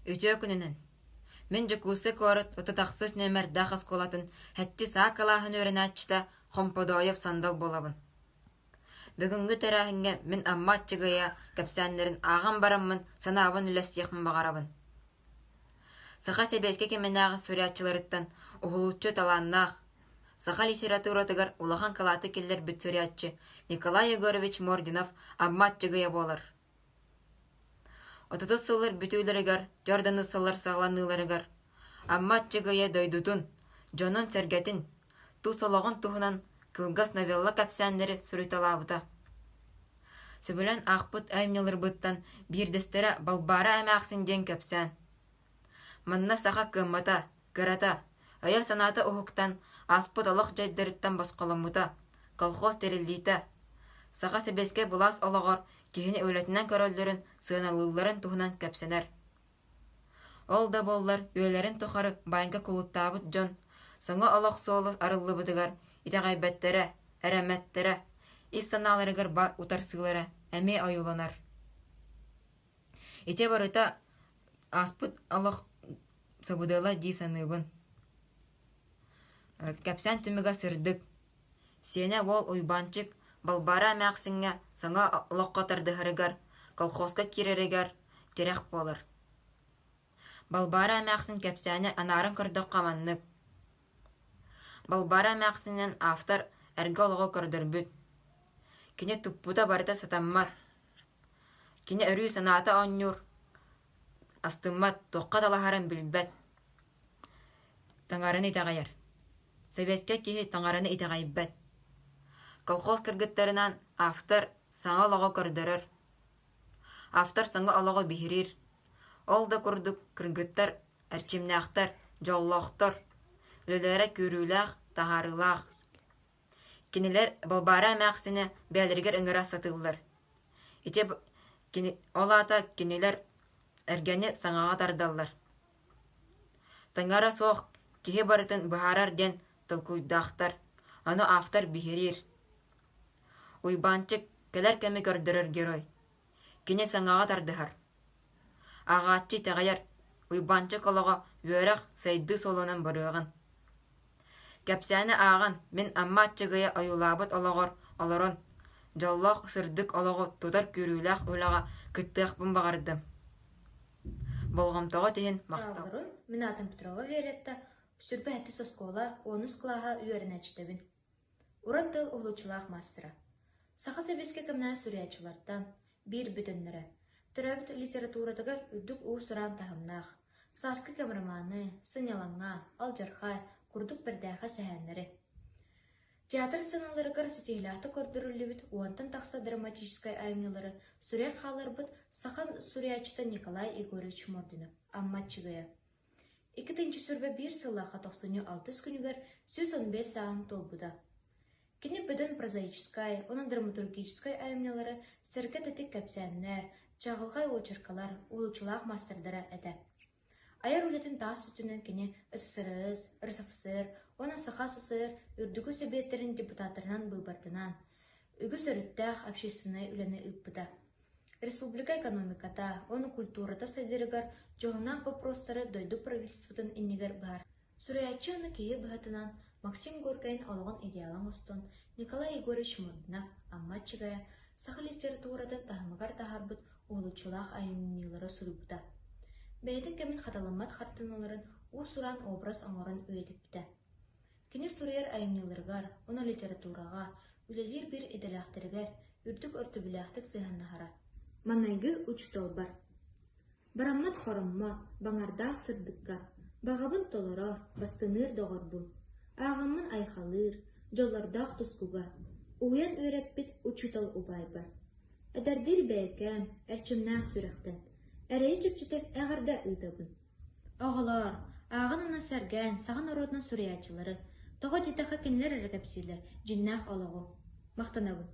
Үтүө күнүнэн! Мин Дьокуускай куорат 36 нүөмэрдээх оскуолатын сэттис А кылааһын үөрэнээччитэ Хомподоев Сандал буолабын. Бүгүҥҥү тэрээһиҥҥэ мин Амма Аччыгыйа кэпсээннэрин ааҕан бараммын санаабын үллэстиэхпин баҕарабын. Саха сэбиэскэй кэминээҕи суруйааччыларыттан уһулуччу талааннаах, саха литературатыгар улахан кылааты киллэрбит суруйааччы Николай Егорович Мординов Амма Аччыгыйа буолар. Отутус сыллар бүтүүлэригэр, дьордонус сыллар саҕаланыыларыгар Амма Аччыгыйа дойдутун, дьонун-сэргэтин, тус олоҕун туһунан кылгас новелла кэпсээннэри суруйталаабыта. Сөбүлээн аахпыт айымньыларбыттан биирдэстэрэ «Балбаара эмээхсин» диэн кэпсээн. Манна саха кыаммата, кырата, өйө-санаата уһуктан, ааспыт олох дьайдарыттан босхоломмута, колхоз тэриллиитэ, саха сэбиэскэй былаас олоҕор киһини үлэтинэн көрөллөрүн, сыаналыылларын туһунан кэпсэнэр. Ол да буоллар үйэлэрин тухары баайга кулуттаабыт дьон саҥа олох суола арыллыбытыгар итэҕэйбэттэрэ, эрэммэттэрэ, ис санааларыгар бар утарсыылара эмиэ ойууланар. Ити барыта ааспыт олох сабыдыала дии саныыбын. Кэпсээн түмүгэ сырдык. Сиэнэ уол Уйбаанчык Балбаара эмээхсиҥҥэ саҥа олоххо тардыһарыгар, колхозка киирэригэр тирэх буолар. Балбаара эмээхсин кэпсээнэ анааран көрдөххө маннык. Балбаара эмээхсининэн автор эргэ олоҕу көрдөрбүт. Кини туппута барыта сатаммат. Кини өрүү санаата оонньуур, астыммат, туохха талаһарын билбэт. Таҥараны итэҕэйэр. Сэбиэскэй киһи таҥараны итэҕэйбэт. Колхоз кыргыттарынан автор саҥа олоҕу көрдөрөр. Автор саҥа олоҕу биһириир. Ол да курдук кыргыттар эрчимнээхтэр, дьоллоохтор, үлэлэрэ күүрүүлээх, таһаарыылаах. Кинилэр Балбаара эмээхсинэ бэйэлэригэр ыҥыра сатыыллар. Ити кини, ол аата кинилэр эргэни саҥаҕа тардаллар. Таҥара суох киһи барытын быһаарар диэн толкуйдаахтар, ону автор биһириир. Уйбаанчык кэлэр кэми көрдөрөр герой. Кини саҥаҕа тардыһар. Ааҕааччы итэҕэйэр, Уйбаанчык олоҕо үөрэх, сайдыы суолунан барыаҕын. Кэпсээни ааҕан, мин Амма Аччыгыйа ойуулаабыт олоҕор олорон, дьоллоох сырдык олоҕу тутар күүрүүлээх үлэҕэ кыттыахпын баҕардым. Болҕомтоҕут иһин махтал. Таалларын, мин аатым Петрова Виолетта, сүрбэ сэттис оскуола онус кылааһа үөрэнээччитэбин. Уран тыл уһулуччулаах маастара. Саха сэбиэскэй кэмнээх суруйааччылартан биир бүтүннэрэ. Төрөөбүт литературатыгар үрдүк уус-уран таһымнаах, Сааскы кэм романы, Сынньалаҥҥа, Алдьархай курдук бэрдээхэй сэһээннэри. Театр сыаналарыгар ситиһиилээхтик көрдөрүллүбүт уонтан тахса драматическай айымньылары суруйан хаалларбыт саха суруйааччыта Николай Егорович Мординов «Амма Аччыгыйа» 2021 сыллаахха тохсунньу алтыс күнүгэр 115 сааһын туолбута. Кини бөдөҥ прозаическай уонна драматургическай айымньылары сэргэ тэтик кэпсээннэр, чаҕылхай уочаркалар, уһулуччулаах маастардара этэ. Айар үлэтин таас өттүнэн кини СССР, РСФСР уонна Саха СССР Үрдүкү Сэбиэттэрин депутаттарынан быыбарданан, үгүс өрүттээх общественнай үлэни ыыппыта. Республика экономиката уонна культурата сайдарыгар дьоһуннаах боппуруостары дойду правительствотын иннигэр быһаарсар. Суруйааччы уонна киһи быһыытынан Максим Горькайын олоҕун идеала оҥостон Николай Егорович Мординов Амма Аччыгыйа саха литературатын таһымыгар таһаарбыт уһулуччулаах айымньылары суруйбута. Бэйэтин кэмин хатыламмат хартыыналарын уус-уран образ оҥорон үйэтиппитэ. Кини суруйар айымньыларыгар уонна литератураҕа үлэлиир биир идэлээхтэригэр үрдүк өртөбүлээхтик сыһыаннаһара. Маҥнайгы учууталбар Бараммат хороммот, баҥардаах сырдыкка, Баҕабын толорор, бастыҥныыр доҕорбун, Ааҕаммын айхалыыр, дьоллордоох тускуга, Уһуйан үөрэппит учуутал убайбар. Эдэрдиир бэйэкээм, эрчимнээх сүрэхтэн, Эрэйи чэпчэтэр эҕэрдэ ыытабын. Оҕолоор, ааҕын уонна сэргээн саха норуотунан суруйааччылары, тоҕо диэтэххэ кинилэр эрэ кэпсииллэр дьиҥнээх олоҕу. Махтанабын.